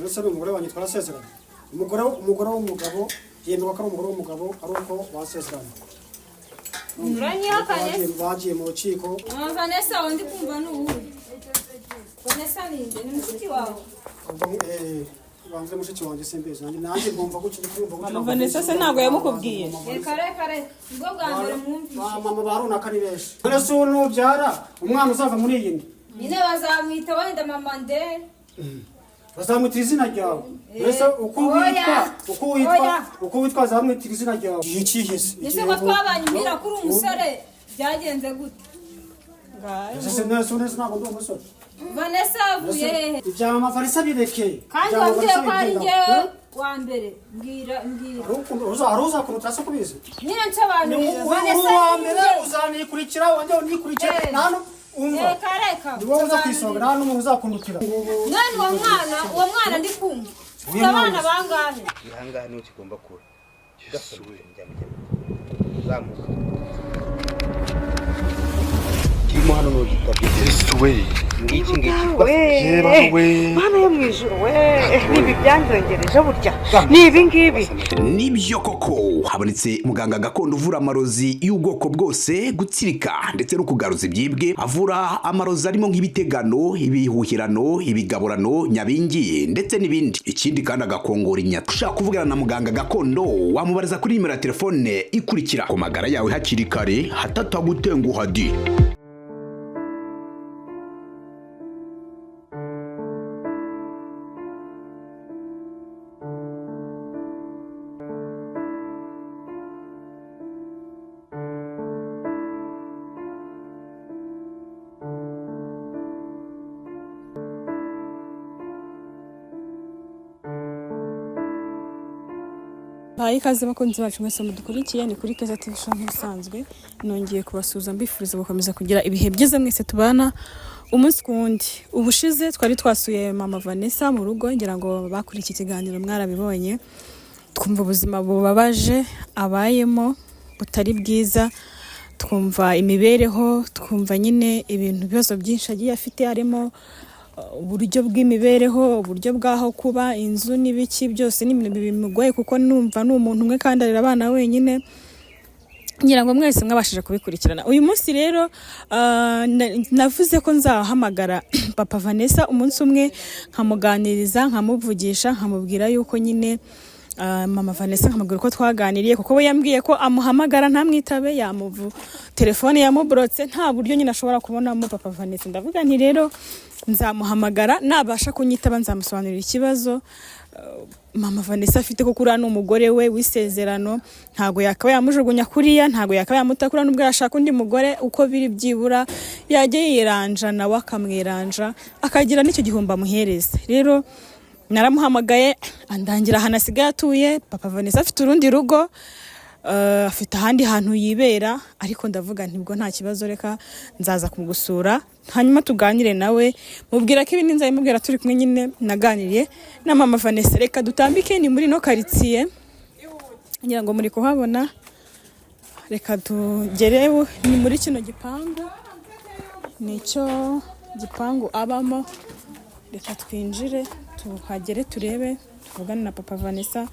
Uretse n'umugore wanjye twarasezeranye. Umugore w'umugabo yemerwa ko ari umugore w'umugabo ari uko basezeranye. Uranyihakanye? Bagiye mu rukiko. Mama Vanessa aho ndi kumva ni uwuhe? Vanessa ni nde? Ni mushiki wawe? Ubwo banze mushiki wanjye simbizi, nanjye ngomba gutyo kumva gutyo. Mama Vanessa se ntabwo yamukubwiye? Reka reka reka, nibwo bwa mbere mwumvise. Ba mama ba runaka ni benshi. None se ubu nubyara umwana uzava muri iyi nda, Nyine bazamwita wenda mama nde? Bazamwitira izina ryawe. Mbese uko Oya. witwa, uko witwa, Oya. uko witwa azamwitira izina ryawe. Igihe cyihise. Ese ko twabanye umbwira ko uri umusore byagenze gute? Ese nese ntabwo ndi umusore? Vanessa avuye hehe? Ibya mama Vanessa bireke. Kandi Ibya mama wambwiye Vanessa ko ari bigenda. njyewe wa mbere. Mbwira, mbwira. Hari uzakuntu se kubizi? Nyine nsobanurira. Uri Vanessa uwa ni mbere, nde? uzanikurikira, wongere unikurikire. Eh. Nta umva. Reka reka. Ni wowe uza ku isonga, nta n'umuntu uzakundutira. None uwo mwana ndi kumva. Ufite abana bangahe? Ihangaha niho kigomba kuba uzamuka kirimo hano n'ugitabye. Yesu we! Ngiki ngiki. We. Yeba we! Mana yo mu ijuru we, nibi byanyongereje burya ni ibi ngibi. Nibyo koko, habonetse muganga gakondo uvura amarozi y'ubwoko bwose, gutsirika ndetse no kugaruza ibyibwe. Avura amarozi arimo nk'ibitegano, ibihuhirano, ibigaburano, nyabingi ndetse n'ibindi. Ikindi kandi agakongora inyata. Ushaka kuvugana na muganga gakondo wamubariza kuri nimero ya telefone ikurikira. Ku magara yawe hakiri kare hatatagutenguha di. Bahaye ikaze bakunzi bacu mwese mudukurikiye, ni kuri Keza TV Show nk'ibisanzwe. Nongeye kubasuhuza mbifuriza gukomeza kugira ibihe byiza mwese tubana umunsi ku wundi. Ubushize twari twasuye mama Vanessa mu rugo, ngira ngo bakurikiye ikiganiro mwarabibonye, twumva ubuzima bubabaje abayemo butari bwiza, twumva imibereho, twumva nyine ibintu ibibazo byinshi agiye afite, harimo uburyo bw'imibereho, uburyo bw'aho kuba, inzu n'ibiki byose ni ibintu bimugoye, kuko numva ni umuntu umwe kandi arera abana wenyine. Ngira ngo mwese mwabashije kubikurikirana. Uyu munsi rero navuze ko nzahamagara papa Vanessa umunsi umwe nkamuganiriza, nkamuvugisha, nkamubwira yuko nyine mama Vanessa, nkamubwira uko twaganiriye, kuko we yambwiye ko amuhamagara ntamwitabe, yamuvu telefone yamuburotse, nta buryo nyine ashobora kubonamo papa Vanessa. Ndavuga nti rero nzamuhamagara, nabasha kunyitaba nzamusobanurira ikibazo mama Vanessa afite, kuko uriya ni umugore we w'isezerano, ntabwo yakaba yamujugunya kuriya, ntabwo yakaba yamutakura nubwo yashaka undi mugore. Uko biri byibura yajya yiranja nawe akamwiranja, akagira n'icyo gihombo amuhereza. Rero naramuhamagaye andangira ahantu asigaye atuye. Papa Vanessa afite urundi rugo, afite ahandi hantu yibera, ariko ndavuga nti ubwo nta kibazo, reka nzaza kumugusura hanyuma tuganire nawe, mubwira ko ibindi nzabimubwira turi kumwe. Nyine naganiriye na mama Vanessa. Reka dutambike, ni muri ino karitsiye, ngira ngo muri kuhabona. Reka tugere, ni muri kino gipangu, nicyo gipangu abamo. Reka twinjire tuhagere turebe, tuvugane na papa Vanessa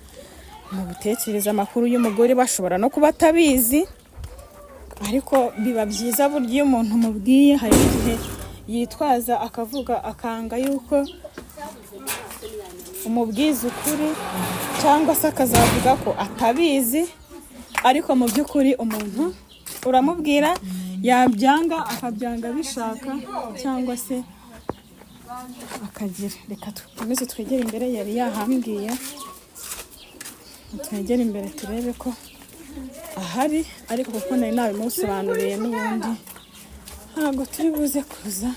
mu butekereze amakuru y'umugore. Bashobora no kuba atabizi, ariko biba byiza burya iyo umuntu umubwiye. Hari igihe yitwaza akavuga akanga yuko umubwiza ukuri, cyangwa se akazavuga ko atabizi, ariko mu by'ukuri umuntu uramubwira yabyanga akabyanga abishaka cyangwa se akagira. Reka dukomeze twegere imbere, yari yahambwiye twegere imbere turebe ko ahari, ariko kuko nari nabimusobanuriye n'ubundi ntabwo turi buze kuza.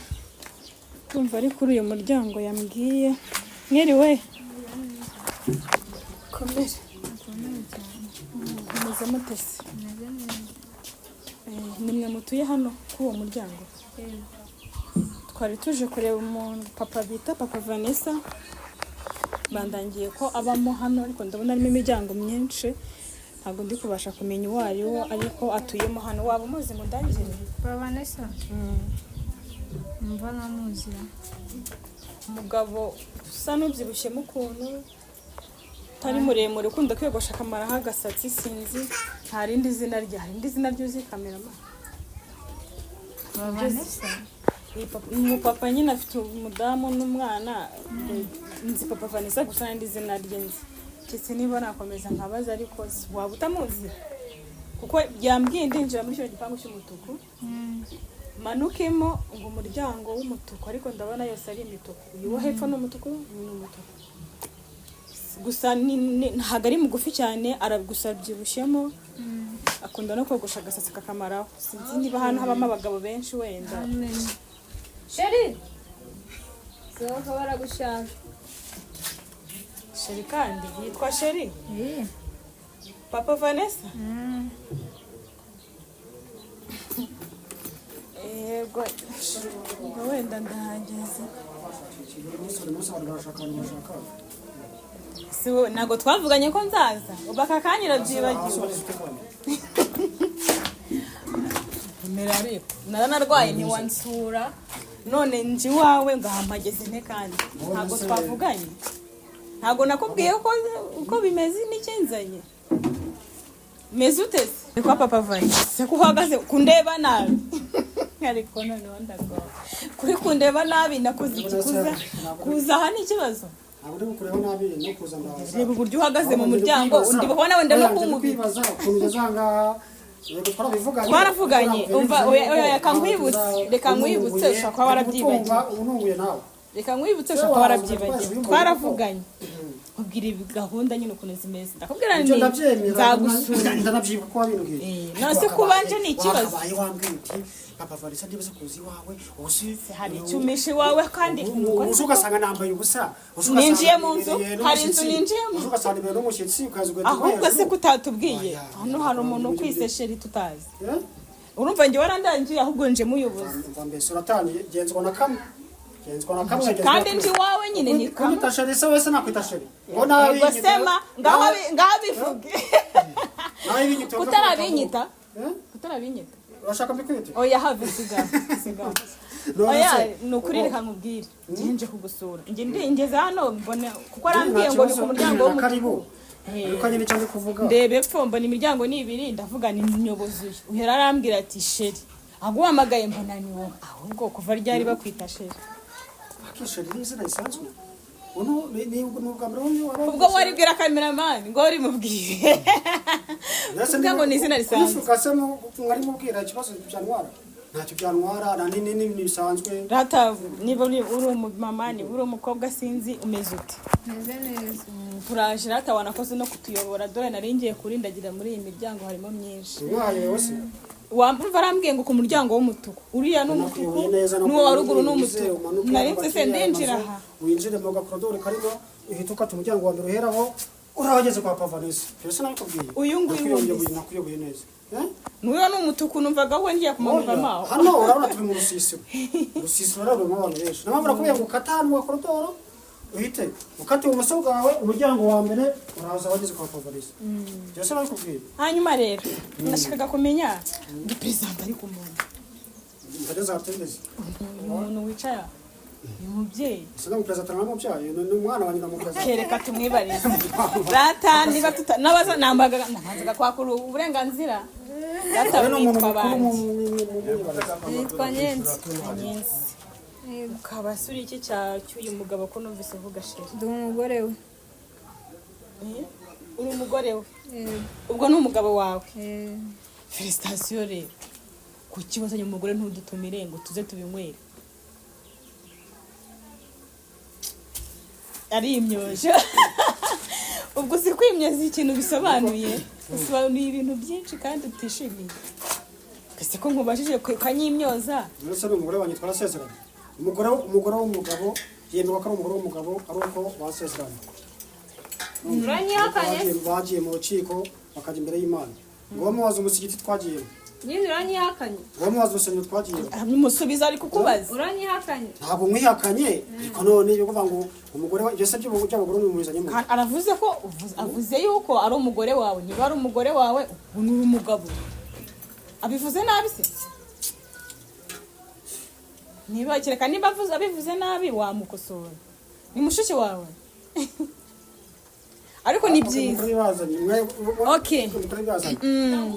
Kumva ari kuri uyu muryango yambwiye. Mwiriwe, komere. Mumeze mute se? Ni mwe mutuye hano kuri uwo muryango? Twari tuje kureba umuntu papa bita papa Vanessa, bandangiye ko abamo hano, ariko ndabona harimo imiryango myinshi, ntabwo ndi kubasha kumenya uwo ari wo, ariko atuyemo hano. Waba umuzi ngo ndangire? Papa Vanessa? Mva namuzira. Umugabo usa n'ubyibushyemo ukuntu, utari muremure, ukunda kwiyogosha akamaraho agasatsi, sinzi nta rindi zina rye. Hari indi zina ry'uzi, kamerama? Vanessa. Umupapa nyine afite umudamu n'umwana. Nzi papa Vanessa gusa, n'indi zina rye nzi keretse niba nakomeza nkabaza, ariko waba utamuzi kuko yambwiye ndinjira muri kino gipangu cy'umutuku, manukemo ngo umuryango w'umutuku, ariko ndabona yose ari imituku. Uyu wo hepfo ni umutuku, uyu ni umutuku gusa. Ntabwo ari mugufi cyane, gusa abyibushyemo, akunda no kogosha agasatsi kakamaraho. Sinzi niba hano habamo abagabo benshi wenda. Chéri, sohoka baragushaka. Chéri kandi yitwa Chéri? Papa Vanessa? Yego, ubwo wenda ndahageze. Buri munsi abantu barashaka, abantu bashaka. Si wowe, ntabwo twavuganye ko nzaza? Ubu aka kanya urabyibagiwe? Mera ariko naranarwaye ntiwansura, none nje iwawe ngahampageze nte? Kandi ntabwo twavuganye, ntabwo nakubwiye ko uko bimeze n'ikinzanye. Meze ute se? Ni kwa papa Vanessa se ko uhagaze kundeba nabi? Ariko noneho ndagora kuri kundeba nabi. Nakoze iki? Kuza aha ni ikibazo? Ntabwo ndi bukureba nabi, no kuza ndaza. Reba uburyo uhagaze mu muryango, undi ubona wenda no kunkubita. Kwibaza ukuntu ugeze aha ngaha. Yego, twarabivuganye. Twaravuganye, umva, oya, oya, reka nkwibutse, reka nkwibutse, ushobora kuba warabyibagiwe. Ubu nunguye nawe. Reka nkwibutse, ushobora kuba warabyibagiwe. Twaravuganye nkubwira ibi gahunda nyine ukuntu zimeze, ndakubwira Ibyo nti ndabyemera. nzagusura. Ndanabyibuka ko wabimbwiye. None se kubanje ni ikibazo? Wakabaye wambwiye uti: "Papa Vanessa, ndibuze kuza iwawe." Uzi Hari icyumisha iwawe kandi uzi ugasanga nambaye ubusa. Uzi ugasanga Ninjiye mu nzu, nibereye hari inzu n'umushyitsi. ninjiyemo. Uzi ugasanga imbere n'umushyitsi ukaza ugahita Ahubwo se hejuru. kutatubwiye? Oya, Hano hari umuntu ukwise chéri tutazi. Eh? Urumva njye warandangiye, ahubwo nje muyobozi. Umva mbese, urataniye, genzwa na kamwe, genzwa na kamwe, genzwa Kandi na nje kamwe. iwawe nyine ni kamwe. Kunyita chéri se wese nakwita chéri ngo nabi? Ubwo sema ngaho ngaho bivuge. Nawe binyita. Kutarabinyita? Eh? Kutarabinyita? Urashaka mbikwite? Oya, have, siga siga. None Oya, se, ni ukuri, ubu- reka nkubwire, njye nje kugusura, njye ndi ngeze hano mbona kuko arambwiye ngo ni ku muryango Na karibu. w'umutuku. Ariko nyine icyo ndi kuvuga, Ndebe epfo mbona imiryango ni ibiri, ndavuga ni nyobozi uyu. Uhera arambwira ati: "Chéri aguhamagaye," mbona ni wowe. Ahubwo kuva ryari bakwita chéri? Akishe ni izina risanzwe. Uno ni ubwa mbere wumva wari Ubwo waribwira kameramani ngo warimubwiye uvuga ngo ni izina risanzwe? Kubivuga se mwari mubwira ikibazo byantwara? Ntacyo byantwara, na nini n'ibintu bisanzwe. Rata, niba uri umumama, niba uri umukobwa, sinzi, umeze ute? Meze neza. Turaje rata, wanakoze no kutuyobora. Dore nari ngiye kurindagira muri iyi miryango, harimo myinshi. Umwaye wose. Wamva arambwiye ngo ku muryango w'umutuku, uriya ni umutuku, Nakuyoboye neza no n'uwo wa ruguru ni uze umutuku. umanuke Nari nzi se hagati y'aya ndinjira mazu, aha. Winjire mu gakorodori karimo, uhita ukata umuryango wa mbere uheraho, urahageze kwa Papa Vanessa. Byose nabikubwiye. Uyu nguyu Nakuyoboye. wumvise. Nakuyoboye neza. Eh? N'uyu ni umutuku, numvaga we ngiye kumanuka Oya, maho. Hano urabona turi mu rusisiro. Urusisiro rero rurimo abantu benshi. Niyo mpamvu nakubwiye ngo ukate hano mu gakorodoro, uhite ukate ibumoso bwawe, umuryango wa mbere uraza wageze kwa Papa Vanessa. Byose nabikubwiye. Hanyuma rero nashakaga kumenya ndi perezida, ariko umuntu Ndageze ahatendeze. Uyu muntu wicaye aha, uyu mubyeyi. Sinzi ngo perezida naramubyaye, ni umwana wanjye ndamuperezida. Kereka tumwibarize rata, niba tuta nabaza nambaga nabanzaga kwakura uburenganzira. Rata, We ni umuntu witwa mukuru mu bande? mwibarize. Nitwa Nyenzi. Nyenzi, ukaba suri iki cya cy'uyu mugabo ko numvise uvuga chéri? Ndi umugore we. Eh? Uri umugore we? Yego. Ubwo ni umugabo wawe? Eh, Félicitations rero. Kuki wazanye umugore ntudutumire ngo tuze tubinywere? Ari imyoje. Ubwo si kwimyoza ikintu bisobanuye? Bisobanuye ibintu byinshi kandi utishimiye. Ese ko nkubajije ukanyimyoza? Mbese ni umugore wanjye, twarasezeranye. Umugore w'umugabo yemerwa ko ari umugore w'umugabo ari uko basezeranye. Uranyihakanye? Bagiye mu rukiko, bakajya imbere y'Imana. Ngo bamubaze umusigiti twagiyemo. Nyine uranyihakanye. Ngo bamubaze urusengero twagiyemo. Musubiza, ari kukubaza. Uranyihakanye. Ntabwo mwihakanye, ariko none yo kuvuga ngo umugore we, ibyo se by'abagore mubizanyemo? Aravuze ko avuze yuko ari umugore wawe. Niba ari umugore wawe, ubu ni umugabo. Abivuze nabi se? Niba kereka niba abivuze nabi wamukosora. Ni mushiki wawe. Ariko ni byiza. Okay.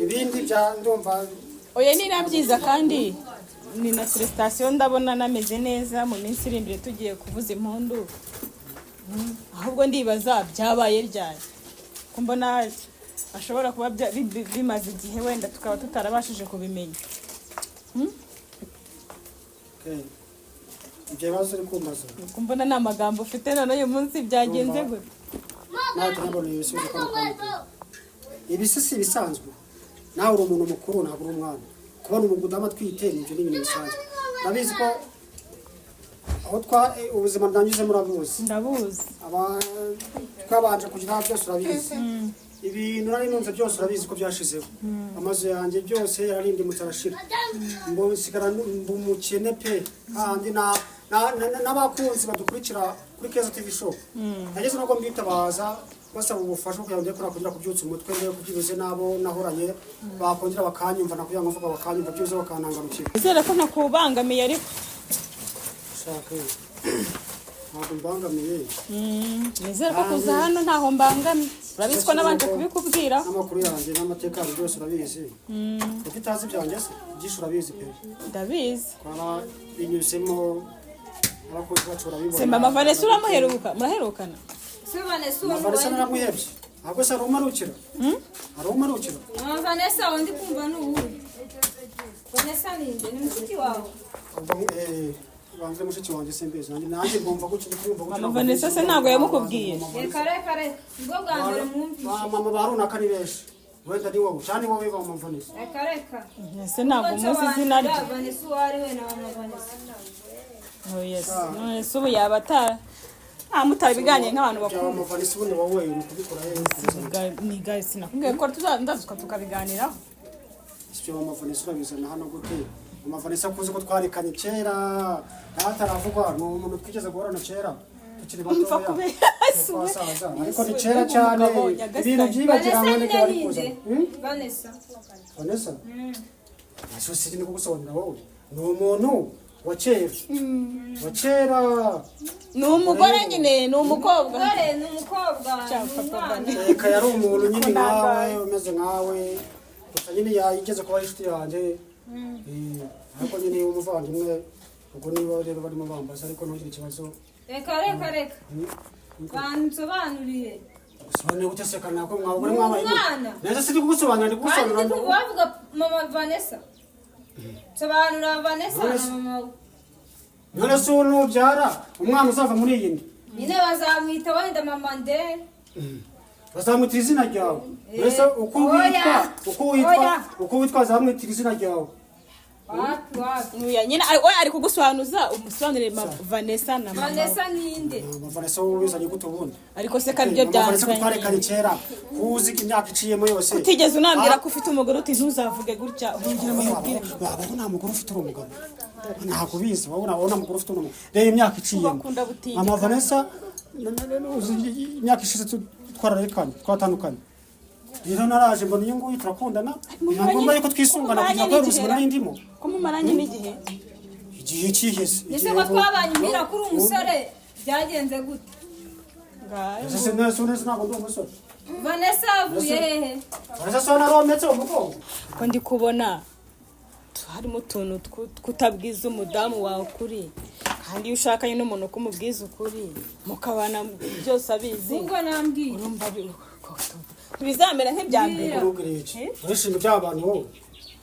Ibindi bya ndumva Oya, ni na byiza kandi ni na felicitation, ndabona nameze neza mu minsi iri imbere tugiye kuvuza impundu. Ahubwo ndibaza byabaye ryari, ko mbona ashobora kuba bimaze igihe wenda tukaba tutarabashije kubimenya. Okay. Ibyo bibazo uri kumbaza Ko mbona nta magambo ufite none uyu munsi byagenze gute? Nawe turabona ibisubizo kano kanya pe. Ibi si ibisanzwe, nawe uri umuntu mukuru, ntabwo uri umwana. Kubona umudamu atwite ni ibyo ni ibintu bisanzwe. Ndabizi ko aho twa ubuzima ndanyuze murabuzi. Ndabuzi. Aba twabanje kugira byose urabizi, ibintu nari nunze byose urabizi ko byashizeho, amazu yanjye byose yararindimutse arashira, ngo nsigara mba umukene pe. Kandi n'abakunzi badukurikira kuri Keza TV Show nageze nubwo mbitabaza basaba ubufasha kugira ngo njye kongera kubyutsa umutwe, ndebe ko byibuze n'abo nahoranye bakongera bakanyumva, na kugira ngo mvuga bakanyumva byibuze bakanangarukira. Nizere ko ntakubangamiye ariko. Shaka, ntabwo mbangamiye. Nizere ko kuza hano ntaho mbangamye, urabizi ko nabanje kubikubwira. N'amakuru yanjye n'amateka yanjye byose urabizi, kuko utazi ibyanjye se byinshi urabizi pe. Ndabizi. Twara binyuzemo, abakozi bacu barabibona. Se mama Vanessa uramuheruka, muraherukana? Si Vanessa Mama uwo Vanessa ni naramuhebye, ahubwo se hari umarukira, hari umarukira. Mama Vanessa uwo ndi kumva ni uwuhe? Vanessa ni nde? Ni mushiki wawe? Ubwo banze mushiki wanjye simbizi, nanjye ngomva gutyo, ndi kumva gutyo. Mama Vanessa se ntabwo yamukubwiye? Reka reka reka, nibwo bwa mbere mwumvise. Ba mama ba runaka ni benshi, wenda ni wowe cyane, wowe ba mama Vanessa. Reka reka. Ese ntabwo muzi izina rye? Vanessa uwo ari we na mama Vanessa. Oh, yes. None se ubu yaba atara mutarabiganiye nk'abantu Bya bakuru? mama Vanessa ubundi wowe uri kubikora hehe? Ni ga sinakubwiye ko tuzaza tukabiganiraho. Ibyo mama Vanessa urabizana hano gute? Mama Vanessa kuzi ko twarekanye kera ntaravugwa, ni umuntu twigeze guhorana kera tukiri Umva batoya. kubera Twasaza ariko ni kera cyane, ibintu byibagiranywe Vanessa nibyo nyine bari ni kuzana. nde? Hmm? Vanessa. Vanessa ese si ni kugusobanurira wowe, ni umuntu wa kera, wa kera. Ni umugore nyine, ni umukobwa. Dore ni umukobwa, Ciao, ni papa umwana. Vanessa. Reka, yari umuntu nyine nkawe, umeze nkawe gusa nyine yigeze kuba inshuti yanjye. Ariko nyine umuvandimwe ubwo niba rero barimo bambaza, ariko ntugire ikibazo. Reka reka reka. Bansobanuriye. Gusobanurira gute se kana ko mwabugore mwabaye gute? Umwana. Neza si kugusobanurira, ndi Kandi kugusobanurira. ndi kumva bavuga mama Vanessa. Sobanura Vanessa na Vanessa. mama we. None se ubu nubyara umwana uzava muri iyi nda Nyine bazamwita wenda mama nde? Bazamwitira izina ryawe mbese uko Oya. witwa, uko witwa, Oya. uko witwa bazamwitira izina ryawe. Wapi wapi. Oya, nyine we ari kugusobanuza, umusobanurire Vanessa na mama we. Vanessa ni nde? Mama Vanessa wowe ubizanye gute ubundi? Ariko se ko aribyo Mama Vanessa ko byanzanye? twarekanye kera, kuzi imyaka iciyemo yose. Utigeze unambwira ko ufite umugore, uti ntuzavuge gutya urongera mubwire. Wabaho nta mugore ufite, uri umugabo ntabwo ubizi, wowe nta mugore ufite, uri umugabo. Reba imyaka iciyemo. Bakunda butike. Mama Vanessa uzi imyaka ishize twararekanye, twatandukanye, rero naraje mbona uyu nguyu turakundana, biba ngombwa yuko twisungana kugira ngo ubuzima nari ndimo. Ko mumaranye n'igihe. Igihe cyihese. Ese ko twabanye umbwira ko uri umusore byagenze gute? Ngayo. Ese nese nese ntabwo ndi umusore. Vanessa avuye hehe? Vanessa so narometse umugongo. Ko ndi kubona harimo utuntu kutabwiza umudamu wawe ukuri, kandi iyo ushakanye n'umuntu kumubwiza ukuri mukabana byose abizi. Ubwo nambwiye. Urumva ntibizamera nk'ibya mbere. Urubwira iki? Urishinga iby'abantu wowe.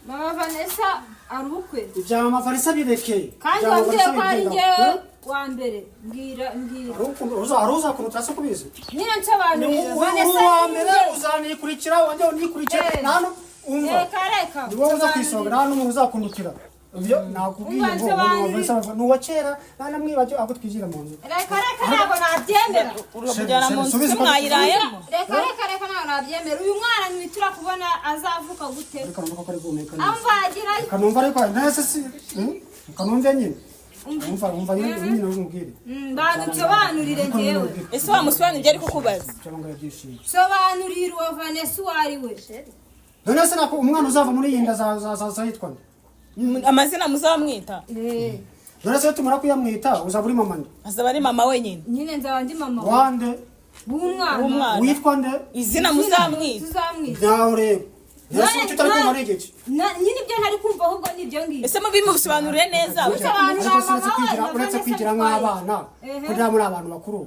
Mama Vanessa ari ukwe. Ibya mama Vanessa bireke. Kandi Ibya mama wambwiye Vanessa ko ari bigenda. njyewe wa mbere. Mbwira mbwira. Hari ukuntu hari uzakuntu utasa kubizi. Nyine nsobanurira. Uri Vanessa uwa ni mbere nde? uzanikurikira, wongere unikurikire. Eh. Nta umva. Reka reka. Ni wowe uza kwisonga, nta n'umuntu uzakundukira. Ibyo nakubwiye Umva, ngo mama nsobanurira. Vanessa ni uwa kera, nta namwibagiwe ahubwo twigira mu nzu. Reka reka ntabwo nabyemera. Uramujyana mu nzu Subiza se mwayirayemo? Reka reka reka ntabwo nabyemera. Uyu mwana ntitura kubona azavuka gute? Reka numva ko ari guhumeka neza. Amvagira. Reka numva ariko ntese si. Reka numve nyine. Umva umva nyine nyine umubwire. Bansobanurire njyewe. Ese wamusobanurira ibyo ari kukubaza? Cyangwa yabyishimiye. Sobanurira uwo Vanessa uwo ari we. None se nako umwana uzava muri iyi nda azahitwa nde? Amazina muzamwita? None se tumara kuyamwita uzaba uri mama nde? Azaba ari mama wenyine. Nyine nzaba ndi mama Wande? w'umwana. W'umwana. Witwa nde? Izina muzamwita. Tuzamwita. Nawe rero none se icyo utari kumva ari igiki? Nyine ibyo ntari kumva ahubwo ni ibyo ngibyo. Ese mubimusobanurire neza. Musobanurire Ariko se mama uretse we kwigira na uretse Vanessa kwigira bitwaye. nk'abana, Ehe. kugira muri abantu bakuru.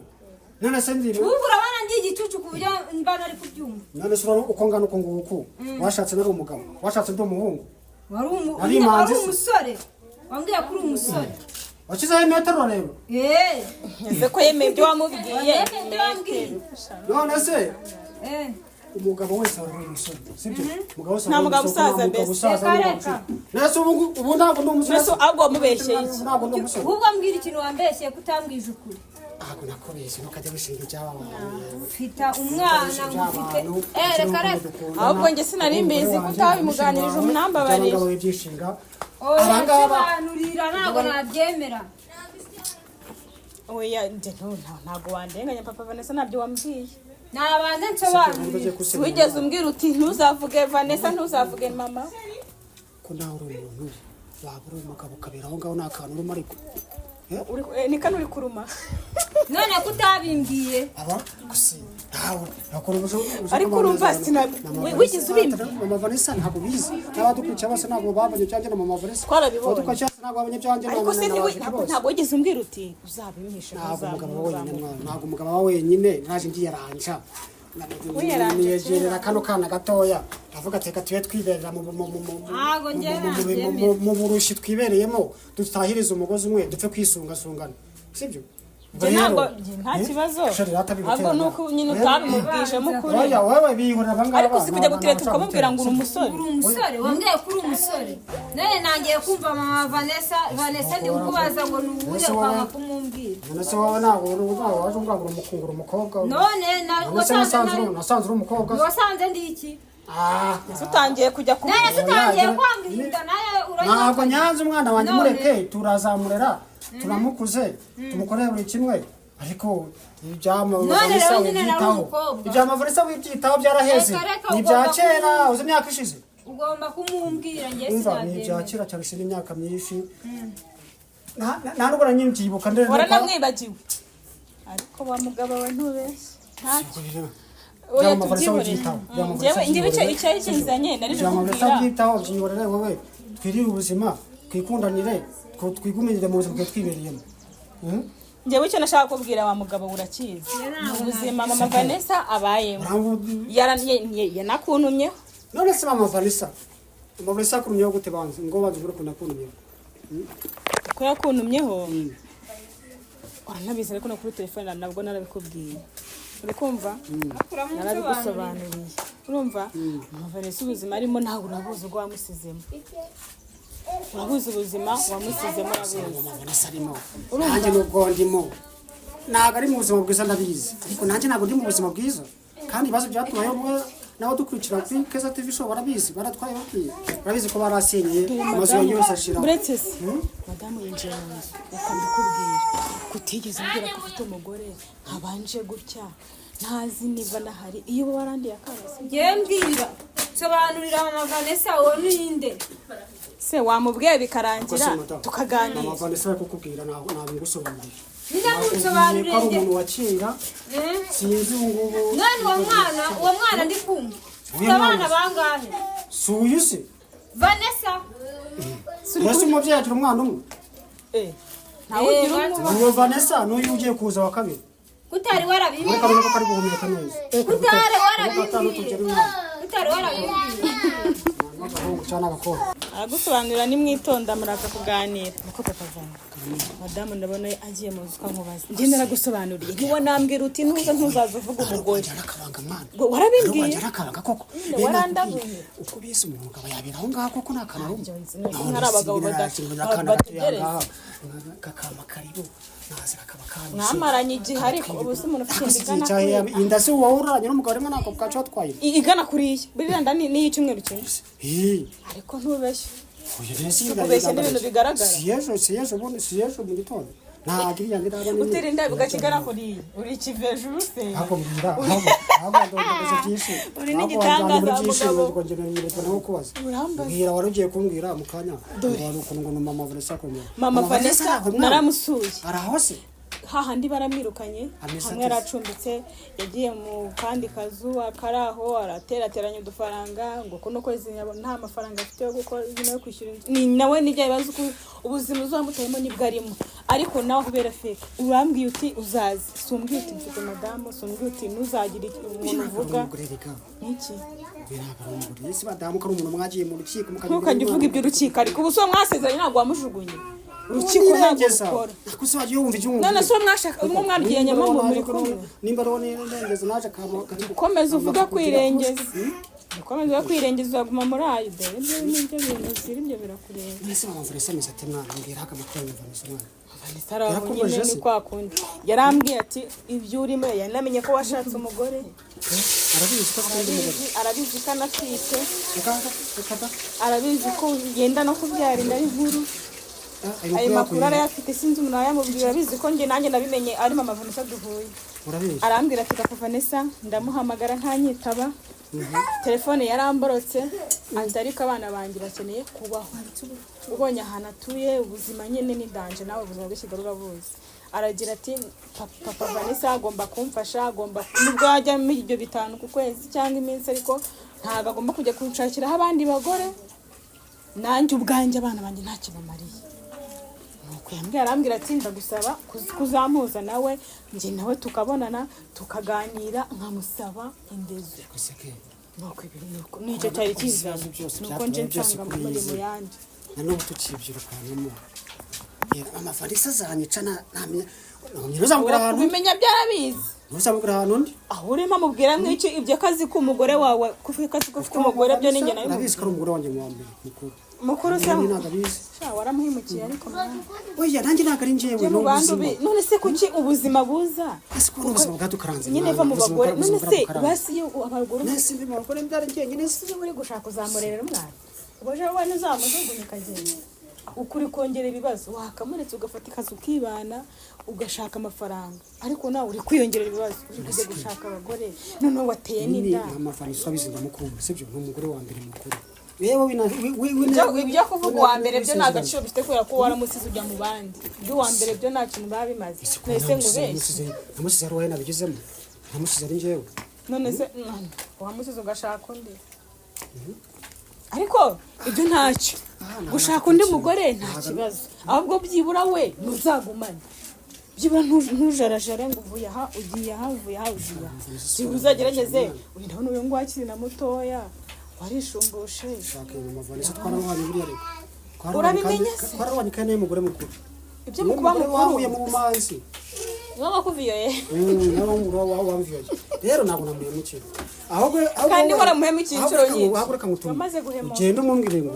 None se ndi Ahubwo urabona ndi igicucu ku buryo mba ntari kubyumva. None se urabona uko ngana uko nguku, washatse nari umugabo, washatse ndi umuhungu. Wari Nari nyine imanzi wari se. umusore. Wambwiye ko uri umusore. Washyizeho imetero urareba. Eh. Ese ko yemeye ibyo wamubwiye? Yemeye ibyo wambwiye. None se Eh. umugabo wese aba ari umusore, sibyo? Umugabo wese Nta aba ari mugabo umusore, usaza nta mugabo mbese. usaza, Reka, nta reka. mugabo. None se ubu ntabwo ndi umusore. Mbese ahubwo wamubeshyeye iki? Ntabwo ndi umusore. Ahubwo mbwira ikintu wambeshyeye ko utambwije ukuri. Ntabwo nakubeshye, ntukajya wishinga iby'aba bantu. Mfite umwana ngufite. Eh, reka reka. Ahubwo njye sinari mbizi ko utabimuganirije, umunambabarire. Abangaba ibyishinga. Oya, Abangaba nsobanurira ntabwo nabyemera. Oya, njye ntabwo wandenganya papa Vanessa, ntabyo wambwiye. Nabanze nsobanurire. Wigeze umbwira uti ntuzavuge Vanessa, ntuzavuge mama. Ko nawe uri umuntu waba uri umugabo ukabera aho ngaho nta kantu urimo ariko. Ni kano uri kuruma. None ko utabimbwiye. Aba gusa ntawe nakora Ariko urumva wigeze ubimbwira? Mama Vanessa ntabwo bizi. N'abadukurikiye bose ntabwo babonye ibyanjye na mama Vanessa. Twarabibonye. Abadukurikiye bose ntabwo babonye ibyanjye na Ariko se na ntiwe na bose. ntabwo wigeze umbwira uti uzabimisha. Ntabwo umugabo wa wenyine mwana, ntabwo umugabo wa wenyine naje ndiyaranja. Wiyaranje. Niyegerera kano kana gatoya ndavuga ati reka tube twiberera Ntabwo njye nabyemera. mu burushi twibereyemo, dutahirize umugozi umwe, dupfe kwisungasungana, sibyo? Njye ntabwo njye nta kibazo. Ahubwo ni uko nyine utabimubwije mukuri. Oya, wowe bihorera abangaba. Ariko si kujya gutereta ukamubwira ngo uri umusore. Uri umusore, wambwiye ko uri umusore. None nangiye kumva mama Vanessa, Vanessa ndi kukubaza ngo ni uwuhe Ese wowe- ukanga kumumbwira. None se wowe ntabwo uri ntabwo waje umbwira ngo uri umukungura umukobwa. None na None se wasanze nasanze uri nasanze uri umukobwa. wasanze ndi iki? Ah, Utangiye kujya ku None se utangiye Oya, kwanga inda nawe uranywa. ntabwo nyanze umwana wanjye, None. mureke turazamurera, turamukuze, tumukorere buri kimwe, ariko ibya None Vanessa rero nyine nari wibyitaho. umukobwa. Ibya Vanessa wibyitaho byaraheze. Reka, reka, Ni ibya ugomba kera, uzi imyaka ishize. Ugomba kumumbwira njye Umva, ni ibya sinabyemera. kera cyane, ishize imyaka myinshi. Nta nubwo nanyibyibuka ndere. Waranamwibagiwe. Ariko wa mugabo we ntubeshye. Ntacyo. Oya, Ibya Vanessa tubyihorere. wibyitaho. Ibya Njyewe Vanessa njyewe icyo byihorere. icyari kinzanye nari Ibya Vanessa kukubwira. byitaho, byihorere wowe, twirire ubuzima, twikundanire, twigumirire mu buzima bwe twibereyemo. Njyewe icyo nashaka kubwira wa mugabo urakizi. Ni ubuzima mama Vanessa abayemo. Yanakuntumyeho. None se mama Vanessa, mama Vanessa akurumyeho gute? Banze ngo banze ubure ukuntu akurumyeho. Ko yakuntumyeho uranabizi, ariko no kuri telefone nabwo narabikubwiye, uri kumva narabigusobanuriye. Urumva mama Vanessa ubuzima arimo ntabwo urabuzi ubwo wamusizemo, urabuzi ubuzima wamusizemo, urabuzi. Mama Vanessa arimo nanjye nubwo ndimo ntabwo ari mu buzima bwiza ndabizi, ariko nanjye ntabwo ndi mu buzima bwiza, kandi ibibazo byatubayeho mwe n'abadukurikira kuri Keza TV Show barabizi, baratwaye babwiye, barabizi ko barasenyeye amazu yanjye yose ashiraho. Uretse se madamu yinjiye mu nzu, reka mbikubwire, kutigeze umbwira ko ufite umugore nkabanje gutya ntazi niba nahari iyo uba warandiye akana. Njye mbwira, sobanurira mama Vanessa uwo ninde. Se wamubwiye bikarangira Rwose madamu, tukaganira. Mama Vanessa ari kukubwira ntabwo nabigusobanuriye. Nyine Nakubwiye munsobanurire ko ari njye. umuntu wa kera, sinzi ubu ngubu. None uwo mwana ndi kumva. Ufite abana bangahe? Si uyu se? Vanessa. Mbese umubyeyi agira umwana umwe? Eh, ntawe ugira umwe. Uwo Vanessa n'uyu ugiye kuza wa kabiri. Kutari Muri warabimbwiye. kabiri ko kari guhumeka neza. Kutari Gatanu warabimbwiye. tugera umwana. Kutari warabimbwiye. N'agahungu cyangwa n'agakobwa. Aragusobanurira nimwitonda muraza kuganira. Niko papa Vana, madamu ndabona agiye mu nzu, ukankubaza njye naragusobanuriye ntiwanambwira uti ntuza ntuzaza uvuga umugore. Wagira akabanga mwana. Ngo warabimbwiye? Wagira akabanga koko. Nyine Bene warandabuye. nakubwiye, uko bize umuntu aba yabera aho ngaho koko nta kantu arumva. Ntabyo nzi, none hari abagabo bategereza. Kakama karibu naza kakaba kamishe. Mwamaranye igihe ariko ubu se umuntu ufite inda igana kuriya. Inda se wowe uraranye n'umugabo rimwe ntabwo bwacu watwaye. Igana kuriya buriya nda ni iy'icyumweru kimwe. Ih, Ariko ntubeshye. oya rero si inda Tukubeshya inda n'ibintu bigaragara. Si ejo, si ejo bundi, si ejo mu gitondo. Ntabwo iriya nda iraba nini. Utera inda ugakigara kuriya, uri ikivejuru se? Ahubwo mbwira, ahubwo ndondogoza byinshi. Uri Ahubwo n'igitangaza, wajyana muri byinshi, mugabo. ngo ngende nyirirwa nawe kubaza. Urambaza. Mbwira, wari ugiye kumbwira mu kanya ngo hari ukuntu ngo ni mama Vanessa akomeye. Mama Vanessa araho mwana? naramusuye. Araho se? Hahandi baramwirukanye. Ameze Hamwe ate se? yaracumbitse, yagiye mu kandi kazu kari aho, araterateranya udufaranga ngo kuno kwezi nta mafaranga afite yo gukora yo kwishyura inzu. Ni nawe nibyo bibazo uko ubuzima uzamutayemo nibwo arimo, ariko nawe kubera feke urambwiye uti uzaze, si umbwiye uti mfite madamu, si umbwiye uti ntuzagire umuntu uvuga. Umugore reka. Niki? Ntabwo ari umugore. Ese badamu ko ari umuntu mwagiye mu rukiko mukagira Ntukajye uvuga iby'urukiko, ariko ubu si uwo mwasezeranye ntabwo wamujugunye, urukiko ntabwo Nirengeza. rukora. Ariko se wagiye wumva ibyo None se uwo mwashaka umwe mwabwiye nyamambo muri kumwe? Nimba ariwo nirengeza naje akama. Komeza uvuga kwirengeza, ukomeza uvuga kwirengeza, uzaguma muri ayo. Dore ibyo nibyo bintu ziri, ibyo birakureba. Ese mama Vanessa ameze ate mwana? Mbwira haka amakuru ya Vanessa mwana. Vanessa araho Yarakubajije nyine ni se? kwa kundi yarambwiye ati ibyo urimo, yanamenye ko washatse umugore. Arabizi ko afite undi mugore? Arabizi, arabizi ko anatwite. Reka reka da. Arabizi ko yenda no kubyara inda ari nkuru. Ayo Ayo makuru makuru yakuye. arayafite, sinzi umuntu arayamubwira. Arabizi ko njye nanjye nabimenye ari mama Vanessa duhuye. Urabizi. Arambwira ati papa Vanessa ndamuhamagara ntanyitaba, telefone yaramborotse, ati ariko abana banjye bakeneye kubaho, ubonye ahantu atuye ubuzima nyine ni danger, nawe ubuzima bw'i Kigali urabuzi. Aragira ati papa Vanessa agomba kumfasha, agomba nubwo yajya muri ibyo 5 ku kwezi cyangwa iminsi, ariko ntabwo agomba kujya kunshakiraho abandi bagore, nanjye ubwanjye abana banjye nta kibamariye. Nuko yambwiye, arambwira ati ndagusaba kuzampuza nawe, njye nawe tukabonana tukaganira, nkamusaba indezo. Guseke. Nuko ibi nuko nicyo cyari kizanye. Ibibazo byose Nuko nje byatubaye byose nsanga kuri muri iyi mu si. yandi. Na n'ubu tukibyirukanamo. Mama Vanessa azanyica ntamenya. Ntuzamubwira ahantu. Kubimenya byarabizi. Ntuzamubwira ahantu undi. Aho urimo amubwira nk'icyo ibyo akazi k'umugore wawe, kuko akazi ko ufite umugore byo ninjye nawe. Urabizi ko ari umugore wanjye mu wa mbere mukuru. Mukuru se? Nanjye ntabwo abizi. Sha, waramuhemukiye ariko mwana. Oya, nanjye ntabwo ari njyewe, Byo ni mu bantu ubuzima. none se kuki ubuzima buza? Ese ko ubuzima bwadukaranze Nyine mwana, va mu ubuzima bagore. ubuzima None se bwadukaranze. basi iyo abagore Nese mbi mu bagore mbyara njyenyine se? Iyo uri gushaka uzamurerera umwana, ubwo ejo wowe ntuzamujugunya ukagenda ukuri kongera ibibazo, wakamuretse ugafata ikazi ukibana ugashaka amafaranga, ariko nawe uri kwiyongerera ibibazo, uri kujya gushaka abagore, noneho wateye Nyine n'inda. mama Vanessa abizi ndamukunda, sibyo? Ni umugore wa mbere mukuru. Yewe Ibyo kuvuga uwa mbere byo nta gaciro bifite kubera ko waramusize ujya mu bandi. Ibyo uwa mbere byo nta kintu biba bimaze. Nese nkubeshye? Namusize ari wowe nabigizemo, namusize ari njyewe. None se none wamusize ugashaka undi, ariko ibyo ntacyo, gushaka undi mugore nta kibazo, ahubwo byibura we ntuzagumane, byibura ntujarajare ngo uvuye aha ugiye aha, uvuye aha ugiye aha, byibura uzagerageze. Uyu ndabona uyu nguyu akiri na mutoya, warishumbushe. Shaka mama Vanessa twararuhanye buriya reka. Urabimenye se? Twararwanye kandi niwe mugore mukuru. Ibyo mu kuba Niwe mugore mukuru wahuye mu bumanzi. Niwe wakuviyoye. Nawe wamviyoye. Rero ntabwo namuhemukiye. Ahubwo Kandi waramuhemukiye ahubwo inshuro reka nyinshi. ahubwo reka ngutume. Wamaze guhemuka. Ugende umubwire ngo